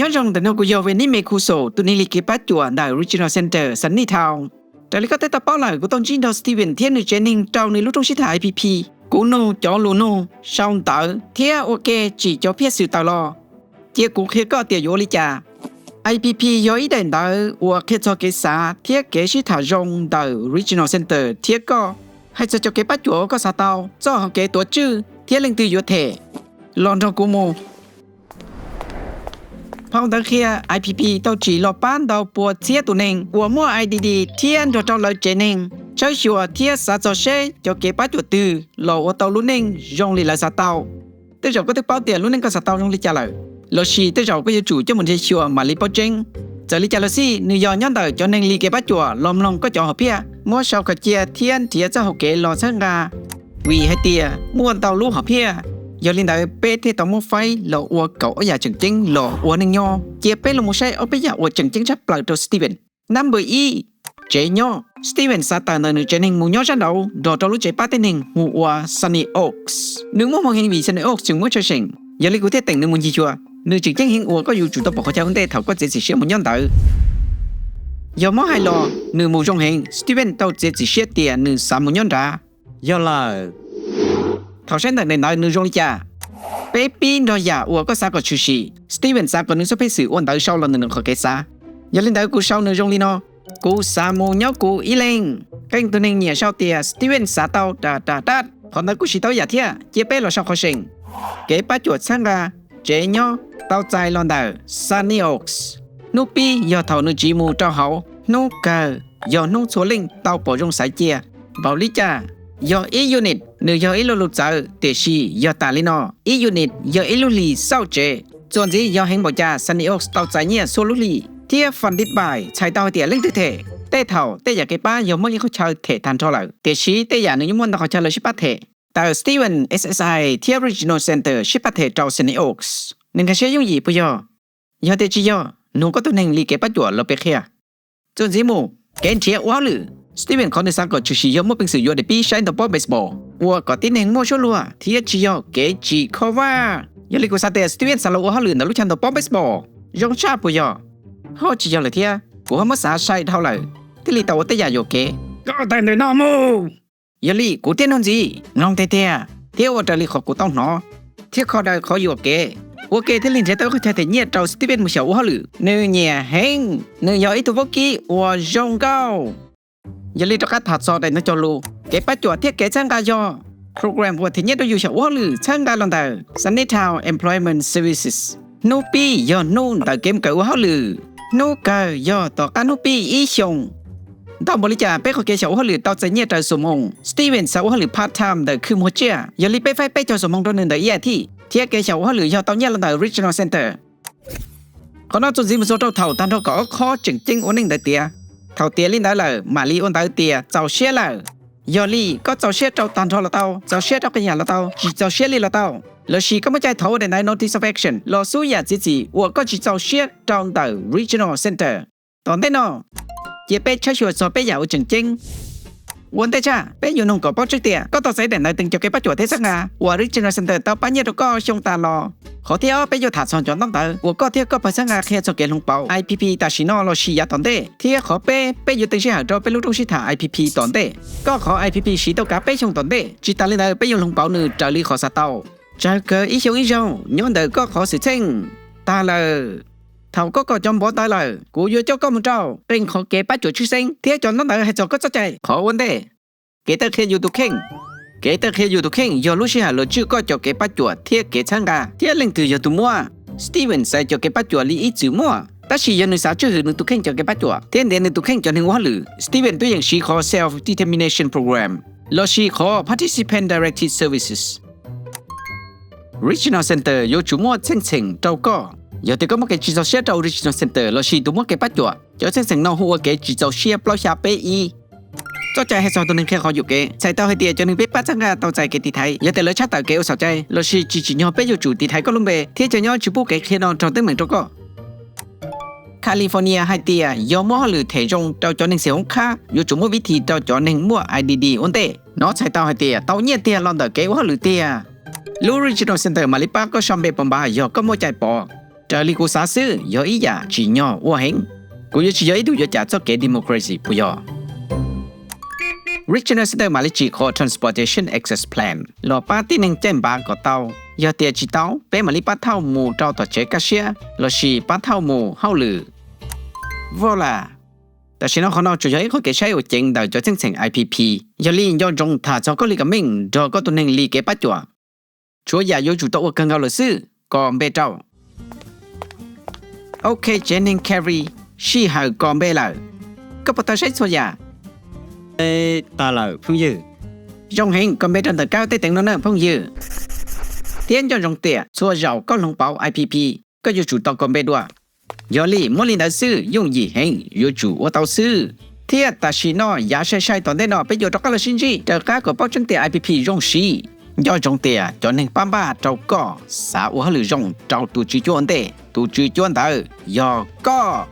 Nyob zoo, ntawm no kuv yog Venime Khuso, tus neeg li kev pab cuam ntawm Regional Center Sunnytown. Raws li koj twb tau paub lawm, kuv tau ntsib nrog Steven thiab nws tsev neeg rau nws lub rooj sib tham I P P. Kuv nug cov lus nug, sau ntawv thiab ua ke tsim cov phiaj xwm tawm los. Cia kuv qhia koj tias yuav ua li cas. I P P yog ib daim ntawv uas qhia txog kev xav thiab kev sib tham zoo ntawm Regional Center thiab koj, hais txog cov kev pab cuam uas koj xav tau, txoj hauv kev tuav tswj thiab leej twg yuav them. Los nrog kuv mus. Phau ntawv qhia I P P tau tsim los pab ntau pua txhiab tus neeg uas muaj I D D thiab nrog rau lawv tsev neeg tshawb xyuas thiab xav txog seb cov kev pab cuam twg los ua tau lub neej zoo li lawv xav tau. Tej zaum koj twb paub tias lub neej koj xav tau zoo li cas lawm, los sis tej zaum koj yuav tsum coj mus nrhiav xyuas mam li paub tseeb. Txawm li cas los xij, nws yog nyob ntawm cov neeg li kev pab cuam los mloog koj cov hom phiaj, muab sau kho cia thiab nrhiav txoj hau kev los txhawb nqa. Vim hais tias muaj ntau lub hom phiaj, yog li ntawd peb thiaj tau muab faib los ua kaum ob yam tseem ceeb los ua neej nyob. Cia peb los mus saib ob peb yam uas tseem ceeb tshaj plaws rau Steven. Number ib, tsev nyob. Steven xav tawm ntawm nws tsev neeg mus nyob sab nraud nrog rau lub tsev pab tej neeg hu ua Sunny Oaks. Nws muaj hmoo heev vim Sunny Oaks tseem muaj chaw seem, yog li kuv thiaj teem nws mus ncig xyuas. Nws tseem ceeb heev uas koj yuav tsum tau pom qhov chaw ua ntej thaum koj txiav txim siab mus nyob ntawd. Yog muab hais los, nws mus zoo heev. Steven tau txiav txim siab tias nws xav mus nyob nrad. Yog lawm. Thaum saib ntawm daim ntawv nws zoo li cas? Peb pib nrog yam uas koj xav kom tshwm sim. Steven xav kom nws txoj pej xwm ua ntawv sau los ntawm nws qhov kev xav. Yog li ntawd kuv sau nws zoo li no: Kuv xav mus nyob kuv ib leeg. Qee tus neeg nyiam sau tias Steven xav tau rab rab rab. Qhov ntawd kuj siv tau ib yam thiab. Cia peb los sau qhov seem. Kev pab cuam txhawb nqa tsev nyob tau txais los ntawm Sunny Oaks. Hnub pib yog thaum nws tsiv mus rau hauv. Hnub kawg yog hnub txhua leej tau pom zoo xaiv cia. Npaum li cas? Yog ib unit, nws yog ib lo lus txawv, tiam sis yog tas li no: ib unit yog ib lub hlis xauj tsev. Txuas ntxiv yog heev npaum cas Sunny Oaks tau txais nyiaj txhua lub hlis, thiab funded by txhais tau hais tias leej twg them. Tej thaum tej yam kev pab yog muaj ib qhov chaw them tag nrho lawm, tiam sis tej yam nws yeej muaj ntau qhov chaw lawv sib pab them. Tawm Steven S S I thiab Regional Center sib pab them rau Sunny Oaks. Nws nkag siab yooj yim puas yog? Yog tias tsis yog, nug koj tus neeg li kev pab cuam los peb qhia. Txuas ntxiv mus, kev nrhiav ua hauj lwm. Steven qhov nws xav kom tshwm sim yog muaj peev xwm yuav daim pib saib ntaus pob baseball, ua kom tib neeg muaj suab luag thiab tsis yog kev tsim kho vaj. Yog li kuv xav tias Steven xav los ua hauj lwm ntawm lub chaw ntaus pob baseball. Zoo tshaj puas yog? Ho tsis yog lawm thiab, kuv ho muab xav sai dhau lawm, thiaj li tau ua tej yam yuam kev. Koj tawm ntawm no mus! Yog li kuv thiaj nug ntxiv, mloog tiag tiag, thiab ua raws li qhov kuv tau hnov, thiab kho daws qhov yuam kev. Ua ke thiaj li nrhiav tau ib qhov chaw them nyiaj rau Steven mus xyaum ua hauj lwm. Nws nyiam heev, nws yog ib tug vaub kib uas zoo nkauj. Yog li rov qab tham txog daim ntawv cog lus, kev pab cuam thiab kev txhawb nqa yog program uas them nyiaj rau yus xyaum ua hauj lwm txhawb nqa los ntawm Sunnytown Employment Services. Hnub pib yog hnub ntawm kev mus kawm ua hauj lwm. Hnub kawg yog tom qab hnub pib ib xyoos. Ntau npaum li cas peb qhov kev xyaum ua hauj lwm tau txais nyiaj raws xuab moos. Steven xav ua hauj lwm part time ntawm khw muag tsiaj, yog li peb faib peb caug xuab moos rau nws ntawm ib as thiv, thiab kev xyaum ua hauj lwm yog tau nyiaj los ntawm Regional Center. Qhov no txuas ntxiv mus txog rau thaum tag nrho kaum ob qhov tseem ceeb ua neej ntawd tiav. Thaum tiav li ntawd lawm mam li ua ntawv tias txaus siab lawm. Yog li koj txaus siab rau tag nrho los tau, txaus siab rau qee yam los tau, tsis txaus siab li los tau, lossis koj muaj cai thov ua daim ntawv notice of action los xub yam txiav txim uas koj tsis txaus siab rau ntawm Regional Center. Tom ntej no, cia peb tshawb xyuas txog peb yam uas tseem ceeb. Ua ntej tshaj, peb yuav nug kom paub tseeb tias koj tau txais daim ntawv teem cov kev pab cuam thiab txhawb nqa uas Regional Center tau pab nyiaj rau koj xyoo tas los. Qhov thib ob, peb yuav tham txog cov ntaub ntawv uas koj thiab koj pawg txhawb nqa qhia txog kev hloov pauv I P P tam sim no lossis yav tom ntej. Thiab qhov peb, peb yuav teem sij hawm rau peb lub rooj sib tham I P P tom ntej. Koj qhov I P P siv tau kav peb xyoo tom ntej, tsis tas li ntawd peb yuav hloov pauv nws raws li qhov xav tau. Tsawg kawg ib xyoo ib zaug nyob ntawm koj qhov xwm txheej tag lawm. Thaum koj kom cov npov tawv lawm, kuv yuav coj koj mus rau qee qhov kev pab cuam tshwj xeeb thiab cov ntaub ntawv hais txog koj txoj cai. Qhov ua ntej, kev taw qhia yus tus kheej. Kev taw qhia yus tus kheej yog lub sij hawm los tswj koj cov kev pab cuam thiab kev txhawb nqa thiab leej twg yog tus muab. Steven xaiv cov kev pab cuam li ib txwm muaj, tab sis yog nws xav tswj hwm nws tus kheej cov kev pab cuam thiab ntiav nws tus kheej cov neeg ua hauj lwm, Steven twb yeej siv qhov Self Determination Program lossis qhov Participant Directed Services. Regional Center yuav tsum muaj txheej txheem rau koj. Yog tias koj muaj kev tsis txaus siab rau Regional Center lossis tus muab kev pab cuam, cov txheej txheem no hu ua kev tsis txaus siab plaub xya peb ib. Txoj cai hais txog tus neeg qhia qhov yuam kev txhais tau hais tias cov neeg peb pab txhawb nqa tau txais kev tiv thaiv. Yog tias lawv tshaj tawm kev ua xaus cai lossis tsis tsim nyog, peb yuav tsum tiv thaiv koj lub npe thiab caw nyob tsis pub kev qhia no nrog teeb meem rau koj. California hais tias yog muaj hauj lwm them zoo rau cov neeg xim hoob qhab, yuav tsum muaj vib thi rau cov neeg muaj I D D ua ntej. Nov txhais tau hais tias tau nyiaj tiag los ntawm kev ua hauj lwm tiag. Lub Regional Center mam li pab koj sau npe pov npav yog koj muaj cai pov. Raws li kuv xav xwb yog ib yam tsim nyog ua heev. Kuv yuav tsis yog ib tug yuav cas txoj kev democracy puas yog? Regional Center mam li tsim qhuas Transportation Access Plan los pab tib neeg caij npav kom tau. Yog tias tsis tau, peb mam li pab thauj mus rau tom tsev kaj siab lossis pab thauj mus hauj lwm. Voila, tam sim no qhov no tsuas yog ib qho kev saib uas ceev ntawm cov txheej txheem I P P. Yog li nco ntsoov tham txog koj li ka meej nrog koj tus neeg li kev pab cuam. Tshuav yam yuav tsum tau ua kawg nkaus lawm xwb, kos npe rau. Ok, tsev neeg Carrie, sij hawm kos npe lawm. Koj puas tau saib txhua yam? Tag lawm phooj ywg. Zoo heev, kos npe rau ntawm kab tej teev no na phooj ywg. Thiab nco ntsoov tias txhua zaus koj hloov pauv I P P, koj yuav tsum tau kos npe dua. Yog li muab li ntawd xwb yooj yim heev, yuav tsum ua tau xwb. Thiab tam sim no yav sai sai tom ntej no peb yuav rov qab los sib ntsib raws qab kom paub tseeb tias I P P zoo siv. Nco ntsoov tias cov neeg pab npaj rau koj xav ua hauj lwm zoo rau tus tswv cuab ua ntej, tus tswv cuab ntawd yog koj.